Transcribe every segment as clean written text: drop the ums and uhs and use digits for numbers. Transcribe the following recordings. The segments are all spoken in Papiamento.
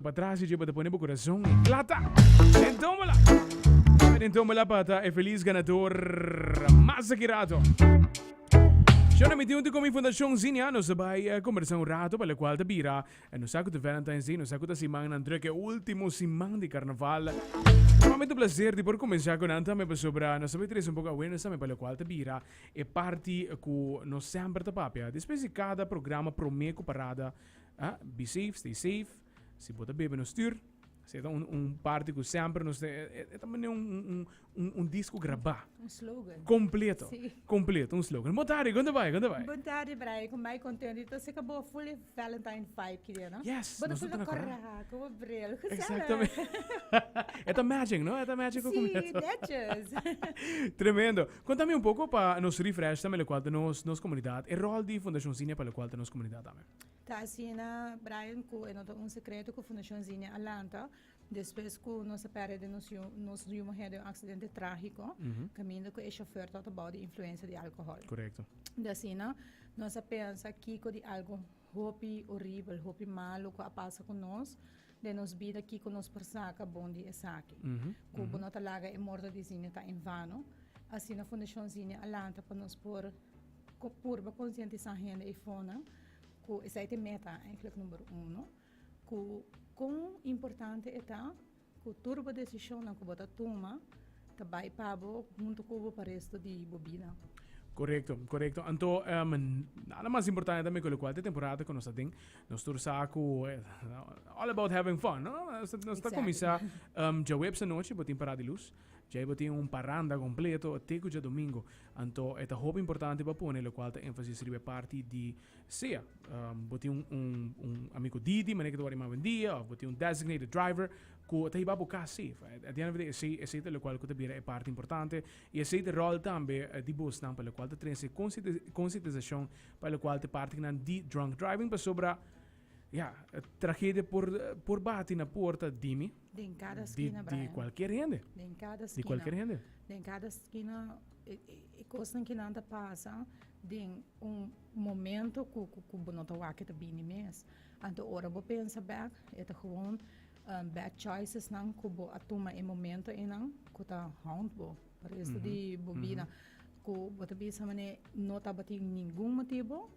Patras y bo ta pone bo corazon y plata den tómbola. Den tómbola pa ta e feliz ganador mas aki rato. Shona mi tin con mi Fundacion Zinia, nos ta bai eh, conversa un rato pa locual ta bira. Eh, nos sa cu ta Valentine's Day, nos sa cu ta siman nan druk, e ultimo siman di carnaval. Normalmente un placer di por comensa cu nan tambe pasobra nos ta bai trece un poco awareness tambe pa locual ta bira e parti cu nos semper ta papia. Despues di cada programa prome cu parada, ah, be safe, stay safe. Si bo ta bebe no stuur. Esei ta un, un parti ku semper nos e, e ta manera un, un, un, un disco grabá. Un slogan. Completo. Sí. Completo, un slogan. Bon tarde, kon ta bai? Kon ta bai? Bon tarde, Brian. Con mai contento. Ito se acabou full e Valentine vibe ki dia, no? Yes, Bo ta nos full ta na corra, corra. como bril. Gezellig. Exactamente. E ta matching, no? E ta matching con Sí, completo. netjes. Tremendo. Contame un poco pa nos refresh tambe locual ta nos, nos comunidad. E rol di Fundacion Zinnia pa locual ta nos comunidad tambe. Ta asina, Brian, ku e no ta un sekreto ku Fundashon Zinnia a lanta despues ku nos a pèrdè nos yu, nos yu muhé den un aksidente trágiko, kaminda ku e shofèr tabata bou di influensia di alkohòl. Korekto. Di asina, nos a pensa kiko di algu hopi horibel, hopi malu ku a pasa ku nos den nos bida, kiko nos por saka bon di esaki, ku bo no ta laga e morto di Zinnia ta en vano. Asina Fundashon Zinnia a lanta pa nos por purba konsientisá hende eifonan Ku esei ta e meta eigenlijk number uno, ku kon importante e ta ku tur bo desishonnan ku bo ta tuma ta bai pa bo huntu ku bo pa resto di bo bida. Korekto, korekto. Anto nada mas importante tambe ku lokual ta e temporada ku nos ta den. Nos tur sa ku all about having fun, no? Nos ta kuminsá djaweps anochi bo tin parada di lus, djei bo tin un paranda kompleto te ku djadomingo. Anto e ta hopi importante pa pone lokual ta énfasis riba e parti di Sea bo tin un un un amigo Didi, manera ku ta wòrdu yamá awendia, òf bo tin un designated driver ku ta hiba bo kas safe. At the end of the day, esei esei ta lokual ku ta bira e parti importante i esei ta e ròl tambe di bosnan pa lokual ta trese konsientisashon pa lokual ta e partinan di drunk driving pasobra ya, tragedia por por bati na porta di mi, Den kada di skina, di Brian. kualkier hende. Den kada Di skina. kualkier hende. Den kada skina e e kosnan ki nan ta pasa den un momento ku ku bo no ta wak e ta bini mes. Anto ora bo pensa bek e ta gewoon bad choices nan ku bo a tuma e momento einan ku ta haunt bo pa resto di bo bida. Ku bo ta bisa manera no tabatin ningun motibo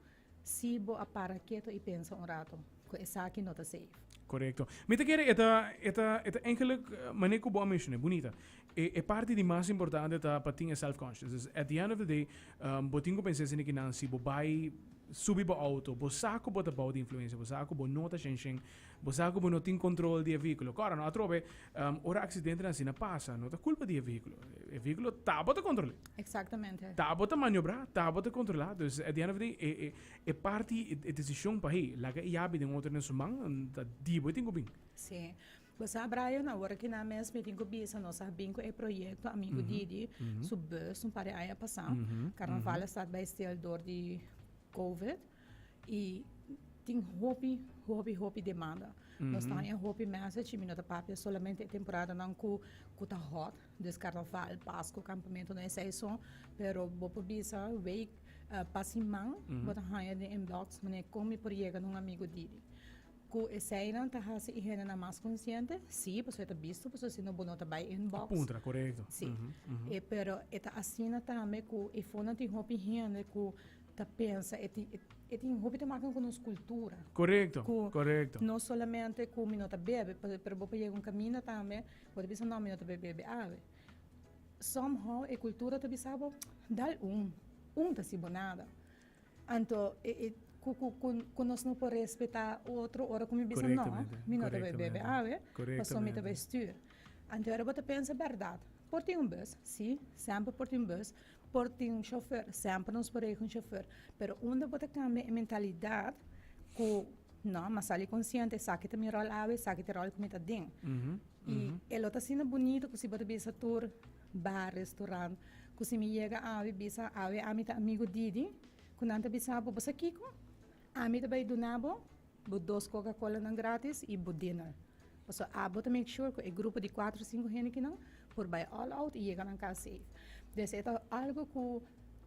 Si bo a para keto i pensa un rato ku esaki no ta safe. Korekto. Mi ta kere e ta e ta e ta eigenlijk manera ku bo a menshoné, bunita. E e parti di mas importante ta pa tin e self conscious. Dus at the end of the day bo tin ku pensa esei kinan si bo bai subi bo auto, bo sa ku bo ta bou di influensia, bo sa ku bo no ta shen shen, bo sa ku bo no tin control di e vehíkulo. Kòrda no atrobe ora aksidentenan asina pasa no ta kulpa di e vehíkulo. E vehíkulo ta bo ta kontrol'é. Exactamente. Ta bo ta maniobrá, ta bo ta kontrolá. Dus at the end of the day e e e parti, e desishon pa hey, laga e yabi den otro den su man, ta di bo e tin ku bin. Sí. Bo sa Brian, awor aki nan mes mi tin ku bisa nos a bin ku e proyekto Amigo Didi su bus un par di aña pasá. Karnaval a start bai stil dor di Covid. I tin hopi, hopi, hopi demanda. Nos ta haña hopi message i mi no ta papia solamente e temporadanan ku ku ta hot, dus karnaval, Pasku, kampamentu, no esei so, pero bo por bisa week pa siman bo ta haña den inbox manera kon mi por yega na un amigu Didi. Ku eseinan ta hasi e hendenan mas konsiente? Sí, pasobra e ta bisto, pasobra si no bo no ta bai inbox. A puntra, korekto. Sí. Pero e ta asina tambe ku e fonan tin hopi hende ku ta pensa e tin e tin hopi te maken ku nos kultura. Korekto, Ku korekto. no solamente ku mi no ta bebe, pero bo por yega un kaminda tambe, bo ta bisa no mi no ta bebe bebe awe. Somehow e kultura ta bisa bo dal un, un ta hasi bo nada. Anto e e ku ku ku ku nos no por respetá otro ora ku mi bisa no, Korektamente, mi no ta bebe bebe korektamente, awe, pasobra mi ta korektamente. bai stuur. Anto ora bo ta pensa bèrdat, por tin un bus, sí, semper por tin un bus, Por tin un chofer, semper nos por rega un chofer, pero unda bo ta cambia e mentalidad cu no, m'a sali consciente, esaki ta mi rol awe, esaki ta e rol cu mi ta den. Y e lo ta asina bunito cu si bo ta bisa tur bar, restaurant, cu si mi yega awe bisa awe ami ta amigo Didi, cu nan ta bisa bo, bo sa kico? Ami ta bay duna bo Bo dos Coca Colanan gratis y bo dinner. Pasobra abo ta make sure cu e grupo di cuatro o cinco hende kinan por bay all out y yega nan cas safe. Dus e ta algo cu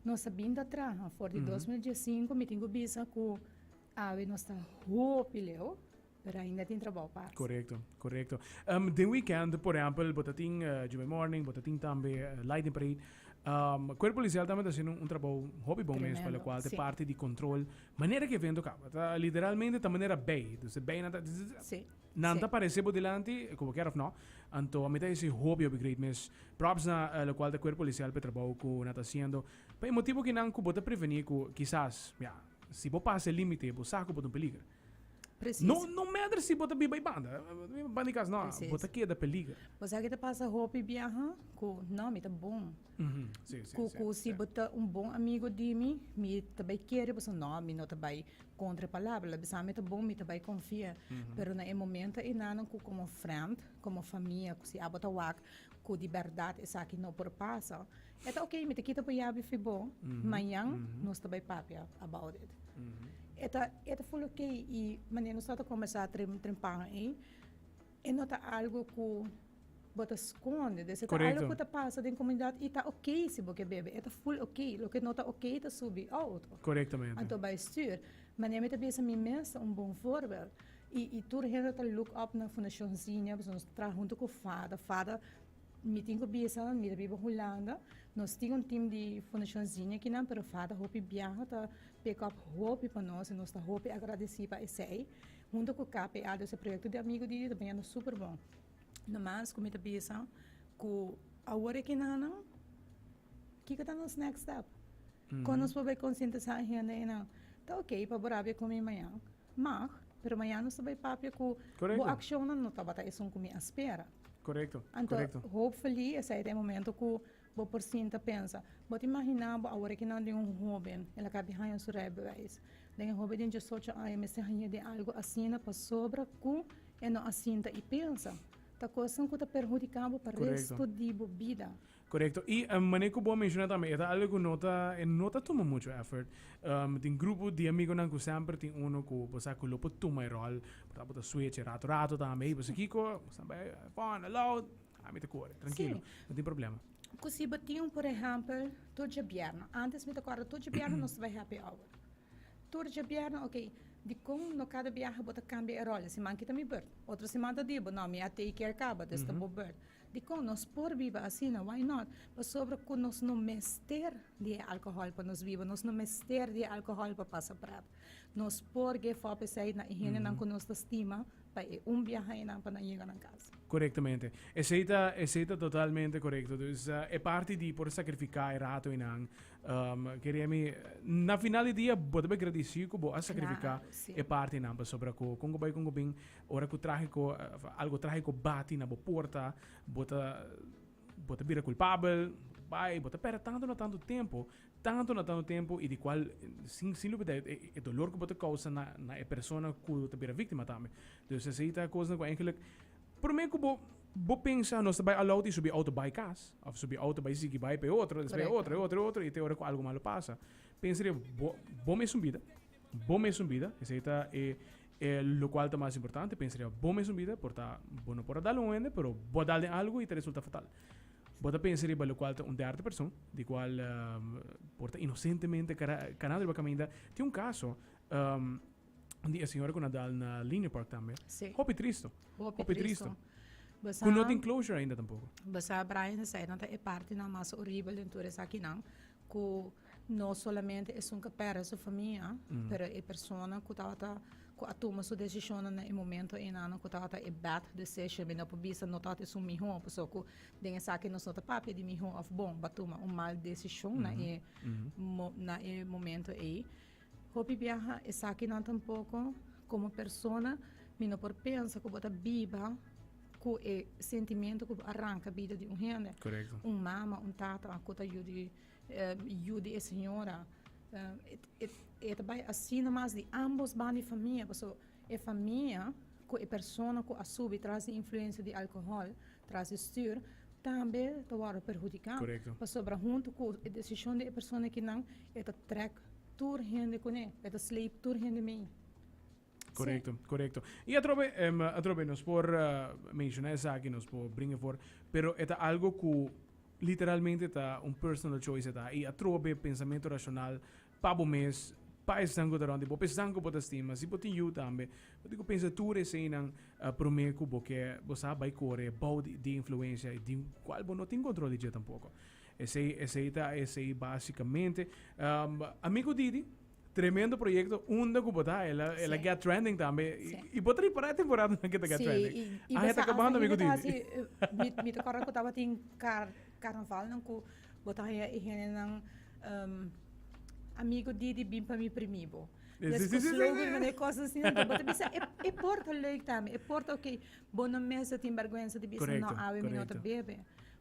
nos ta bin ta traha for di 2015 mi tin cu bisa cu awe nos ta hopi leu. Pero ainda tin trabou pa hasi. Korekto, korekto. Den weekend, por ehèmpel, bo ta tin Juve Morning, bo ta tin tambe Lightning Parade. Kuerpo Polisial tambe ta hasiendo un trabou hopi bon mes pa lokual ta e parti di kontrol. Manera ku evento kaba, ta literalmente ta manera bei. Dus e beinan ta Nan ta parece bo dilanti, cu bo kier of no. Anto a mi ta heci hopi hopi great mes. Props na locual ta cuerpo policial pa e trabou cu nan ta haciendo. Pa e motibo kinan cu bo ta preveni cu kisas, ya, si bo pasa e limite bo sa cu bo ta un peliger. Precies. No, no matter si bo ta biba ei banda, banda di cas, no, Precies. bo ta keda peliger. Bo sa ki ta pasa hopi biaha? Cu no, mi ta bon. Si, si, Cu si, cu si si. bo ta un bon amigo di mi, mi ta bay kere pasobra no, mi no ta bay contra e palabra. La bisa mi ta bon, mi ta bay confia. Pero na e momento enanan cu como friend, como famia, cu si abo ta wak cu di berdad esaki no por pasa, e ta ok, mi ta kita bo yabi fi bo, mañan nos ta bay papia about it. E ta full ok y manera nos tabata combersa trempan ey, e no ta algo cu bo ta sconde, dus e ta algo cu ta pasa den comunidad y ta ok si bo ke bebe, e ta full ok, loke no ta ok ta subi auto. Correctamente. Anto bay stuur. Manera mi ta bisa mi mes ta un bon voorbeeld y tur hende ta look up na Fundacion Zinnia pasobra nos ta traha hunto cu fada, fada mi tin cu bisa mi ta biba Hulanda, nos tin un team di Fundacion Zinnia akinan pero fada hopi biaha ta pick up hopi pa nos y nos ta hopi agradeci pa esey hunto cu KPA dus e proyecto di Amigo Didi ta bayendo super bon. Nomas ku mi ta bisa ku awor e kinanan, kiko ta nos next step? Kon nos por bai konsientisá e hende einan? Ta oké pa bo rabia ku mi mañan, mag, pero mañan nos ta bai papia ku bo akshonnan no tabata esun ku mi a spera. Anto, hopefully esei ta e momento ku bo por sinta pensa. Bo ta imaginá bo awor e kinan den un hóben, el a kabi haña su rijbewijs. Den e hóben den diesocho aña mester hañ'é den algu asina pasobra ku e no a sinta i pensa. Ta kosnan ku ta perhudiká bo pa resto di bo bida. Korekto. I manera ku bo a menshoná tambe, e ta algu ku no ta, e no ta tuma muchu effort. Tin grupo di amigonan ku semper tin uno ku bo sa ku lo por tuma e ròl, por ta bo ta switch e rato rato tambe, hey, bo sa kiko, bo sa bai fun, aloud, ami ta kore, trankilo, no tin problema. Ku si bo tin un por ehèmpel tur djabièrnè, antes mi ta kòrda tur djabièrnè nos ta bai happy hour. Tur djabièrnè, ok, dikon no kada biaha bo ta kambia e ròl? E siman ki ta mi bùrt, otro siman ta di bo, no, mi a take care kaba, dus ta bo bùrt. Dikon nos por biba asina? Why not? Pasobra ku nos no mester di e alkohòl pa nos biba, nos no mester di e alkohòl pa pasa prèt. Nos por give up esei na e hendenan ku nos ta stima pa e un biaha einan pa nan yega nan kas. Korektamente. Esei ta, esei ta totalmente korekto. Dus e parti di por sakrifiká e rato einan, kere mi, na final di dia bo ta bai gradisí ku bo a sakrifiká e parti einan pasobra ku kon ku bai kon ku bin ora ku trágiko, algo trágiko bati na bo porta, bo ta, bo ta bira kulpabel, bo ta bai, bo ta pèrdè tantu na tantu tempu, tantu na tantu tempu i di kual sin sin lubida e e dolor ku bo ta kousa na na e persona ku ta bira víktima tambe. Dus esei ta kosnan ku eigenlijk promé ku bo bo pensa nos ta bai aloud i subi outo bai kas òf subi outo bai sigui bai pa e otro despues e otro e otro e otro i te ora ku algu malo pasa. Pensa riba bo bo mes un bida, bo mes un bida, esei ta e e lokual ta mas importante, pensa riba bo mes un bida por ta bo no por a dal un hende pero bo a dal den algu i ta resulta fatal. Bo ta pensa riba lokual ta un derde persoon, di kual por ta inosentemente kanando riba kaminda. Tin un kaso di e señora ku na dal na Linear Park tambe. Sí. Hopi tristo. Hopi Hopi tristo. tristo. Ku no tin closure ainda tampoko. Bo sa, Brian, eseinan ta e partinan mas horibel den tur esakinan, ku no solamente esun ku a pèrdè su famia, pero e persona ku tabata ku a tuma su desishonnan na e momento einan ku tabata e bad decision, mi no por bisa no tabata esun mihó, pasobra ku den esaki nos no ta papia di mihó òf bon, bo a tuma un mal desishon na e na e momento ei. Hopi biaha esakinan tampoko komo persona mi no por pensa ku bo ta biba ku e sentimentu ku bo a ranka bida di un hende. Un mama, un tata ku ta yu di yu di e señora. E ta bai asina mas di ambos banda di famia pasobra e famia ku e persona ku a subi tras di influensia di alkohòl, tras di stür, tambe ta wòrdu perhudiká. Pasobra huntu ku e desishon di e persona kinan e ta trèk tur hende kuné, e ta sleep tur hende mee. Korekto, korekto. I atrobe, atrobe nos por menshoná esaki, nos por bring e for, pero e ta algo ku literalmente ta un personal choice e ta. I atrobe pensamentu rashonal pa bo mes. Pa esnan ku ta rònt di bo, pa esnan ku bo ta stima, si bo tin yu tambe, bo tin ku pensa tur eseinan promé ku bo ke bo sa bai kore bou di influensia di kual bo no tin kontrol di dje tampoko. Esei esei ta esei basikamente. Amigo Didi, tremendo proyekto unda ku bo ta, el a el a get trending tambe i bo ta ripará e temporadanan ke ta get trending. Aña ta kabando amigo Didi. Mi ta kòrda ku tabatin karnavalnan ku bo ta haña e hendenan Amigo Didi bin pa mi primi bo. Des ku slogan manera kos asina anto bo ta bisa e e por ta leuk tambe e por ta oké bo no mester tin bergwensa di bisa no awe mi no ta bebe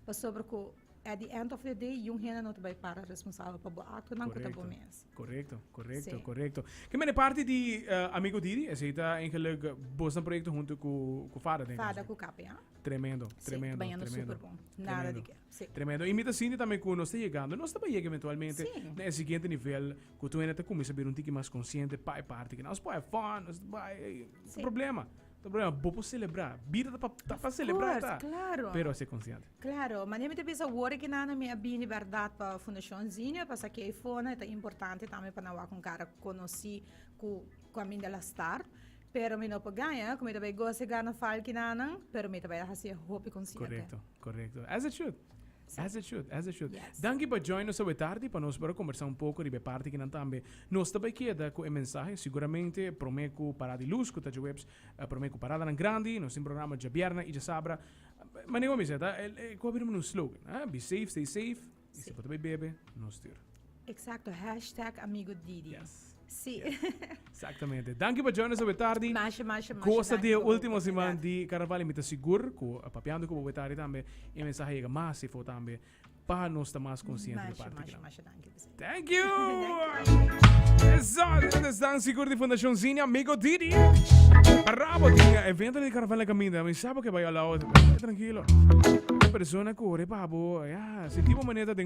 pasobra ku at the end of the day yun hende no ta bai para responsabel pa bo aktonan ku ta bo mes. Korekto, korekto, korekto. Ke mene parti di Amigo Didi esei ta eigenlijk bosnan proyekto huntu ku ku Fada den Fada ku KPA. Tremendo, tremendo, tremendo. Super bon. Nada di ke. Sí. Tremendo. Y mi ta sinti tambe cu nos ta yegando, nos ta pa yega eventualmente Sí. na e siguiente nivel cu tur hende ta cuminsa bira un tiki mas consciente pa e parti ki nos por have fun, nos ta bai, ey, no Sí. problema. No problema, bo por celebra. Bida ta pa, ta pa Of celebra course, ta. claro. Pero ser consciente. Claro, manera mi ta bisa awor ki nan mi a bini berdad pa Fundacion Zinio, pasa ki eyfona e ta importante tambe pa nan wak un cara conoci cu caminda la start. Pero mi no por gaña cu mi ta bay goza e carnaval kinanan, pero mi ta bay haci e hopi consciente. Correcto, correcto. As it should. Sí. As it should, as it should. Yes. Danki pa join nos awe tardi pa nos por a conversa un poco riba e parti kinan tambe. Nos ta bay keda cu e mensahe, seguramente prome cu Parada di Luz cu ta djaweps, prome cu Paradanan Grandi, nos tin programa djabièrnè y djasabra. Manera cu mi bisa ta, cu a bira un slogan, eh? Be safe, stay safe. Y si bo ta bay bebe, no stuur. Exacto, hashtag amigo Didi. Yes. Sí. Yes. Exactamente. Danki pa join us awe tardi. Masha, masha, masha. Goza danki di e pa bo ultimo siman oportunidad. di Carnaval y mi ta sigur cu papiando cu bo awe tardi tambe e mensahe yega mas efo tambe pa nos ta mas consciente di Masha, parti masha, kinan. masha danki p'esei. Thank you! Thank you. Eso, esnan sigur di Fundacion Zini, amigo Didi. Bravo, tin evento di Carnaval na caminda. Mi sa bo ke bai al out. Bai tranquilo. Persona core pa bo, ya, si tipo manera den.